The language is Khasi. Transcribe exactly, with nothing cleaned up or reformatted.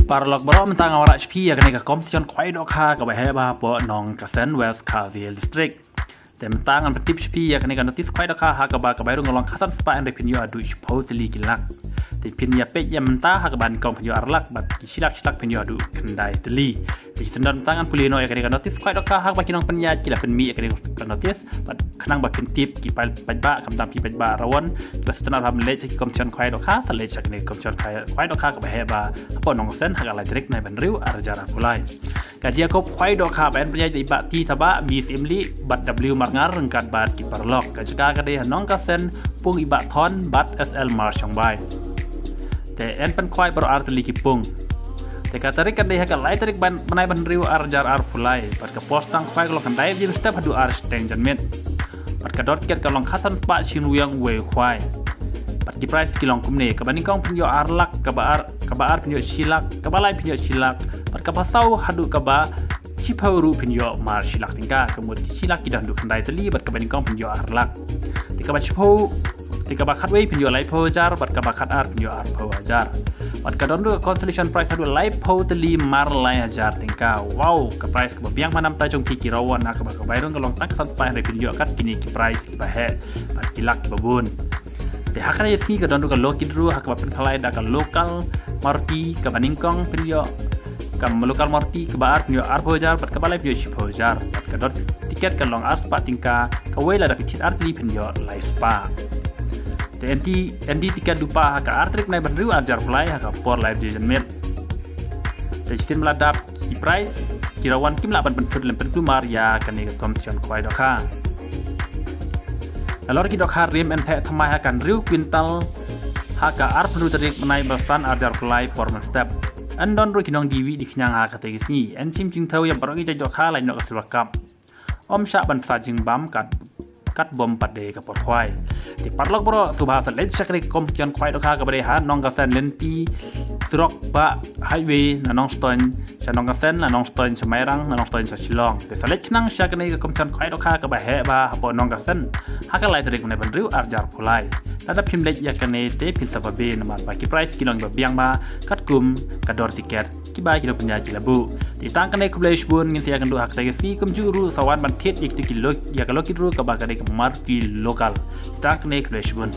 Paralok baroh, mynta nga wanrah sha phi ïa kane ka competition khwai dohkha kaba heh bha hapoh Nongkasen, West Khasi Hills District. Te mynta ngan pyntip sha phi ïa kane ka notice khwai dohkha ha kaba ka bai rung ka long khatsan spah hynrei phin ïoh haduh shiphew tylli ki lak. Te phin ïa peit ïa mynta ha kaba nyngkong phin ïoh ar lak bad ki shi lak shi lak phin ïoh haduh khyndai tylli. Te shi tyndon mynta ngan pule noh ïa kane ka notice khwai dohkha ha kaba ki nongpynïaid ki la pynmih ïa kane ka notice bad khnang ba phin tip ki paid, paidbah, khamtam ki paidbah Rawon kiba sngewtynnat ban leit sha ki competition khwai dohkha, sa leit sha kane ka competition khwai, khwai dohkha kaba heh bha hapoh Nongkasen ha ka lai tarik bnai ba hynriew ar hajar arphew lai. Ka jia ka khwai dohkha ba yn pynïaid da i Bah T Thabah, Miss Emily bad W Marngar ryngkat bad ki paralok. Ka jaka ka dei ha Nongkasen, pung i Bah Thon bad S L Marshongbai. Te yn pynkhwai baroh ar tylli ki pung. Te ka tarik ka dei ha ka lai tarik ban, bnai ba hynriew ar hajar arphew lai. Bad ka por sdang khwai ka long khyndai baje mynstep haduh ar shiteng janmiet. Bad ka dor tiket ka long khatsan spah shi ryngwiang uwei u khwai. Bad ki prize ki long kumne: kaba nyngkong phin ïoh ar lak, kaba ar, kaba ar phin ïoh shi lak, kaba lai phin ïoh shi lak, bad kaba saw haduh kaba shiphew ruh phin ïoh mar shi lak tyngka. Ka mut ki shi lak ki don haduh khyndai tylli bad kaba nyngkong phin ïoh ar lak. Te kaba shiphew, te kaba khatwei phin ïoh laiphew hajar bad kaba khatar phin ïoh arphew hajar. Bad ka don ruh ka consolation prize haduh laiphew tylli mar lai hajar tyngka. Wow, ka prize kaba biang bha namar jong phi ki Rawon ha kaba ka bai rung ka long tang khatsan spah hynrei phin ïoh kat kine ki prize kiba heh bad ki lak kiba bun. Te ha kane ka sngi ka don ruh ka lucky draw ha kaba pynkhalai da ka local Maruti, kaba nyngkong phin ïoh ka local Maruti, kaba ar phin ïoh arphew hajar bad kaba lai phin ïoh shiphew hajar. Bad ka dor tiket ka long ar spah tyngka, kawei lada phi thied ar tylli phin ïoh lai spah. Te yn die, yn die tiket duh pat ha ka ar tarik bnai ba hynriew ar hajar arphew lai ha ka por lai baje janmiet. Te shisien ba la dap ki prize, ki Rawon kim lah ban pynthut lem pynkulmar ïa kane ka competition khwai dohkha. Nalor ki dohkha rim yn theh thymmai ha ka hynriew kwintal ha ka arphew hynriew tarik bnai ba san ar hajar arphew lai por mynstep. Yn don ruh ki nongdie wieh die khñiang ha kata ka sngi. Yn shim jingthew ïa baroh ki jait dohkha lait noh ka Silver Cup. Ym shah ban sa jingbam kat, kat bom pat de ka por khwai. Te paralok baroh, sngewbha sa leit sha kane ka competition khwai dohkha kaba dei ha Nongkasen, lynti surok bah highway na Nongstoiñ sha Nongkasen, na Nongstoiñ sha Mairang, na Nongstoiñ sha Shillong. Te sa leit khnang sha kane ka competition khwai dohkha kaba heh bha hapoh Nongkasen ha ka lai tarik bnai ba hynriew ar hajar arphew lai. Lada phim leit ïa kane te phin sa babe namar ba ki prize ki long kiba biang bha katkum ka dor tiket kiba ki nongpynïaid ki la buh. Te tang kane, khublei shibun, ngin sa ïakynduh ha kata ka sngi kumjuh ruh, sa wan ban thied ïa kita ki luck, ïa ka lucky draw kaba ka dei ka Maruti local. Te tang kane, khublei shibun.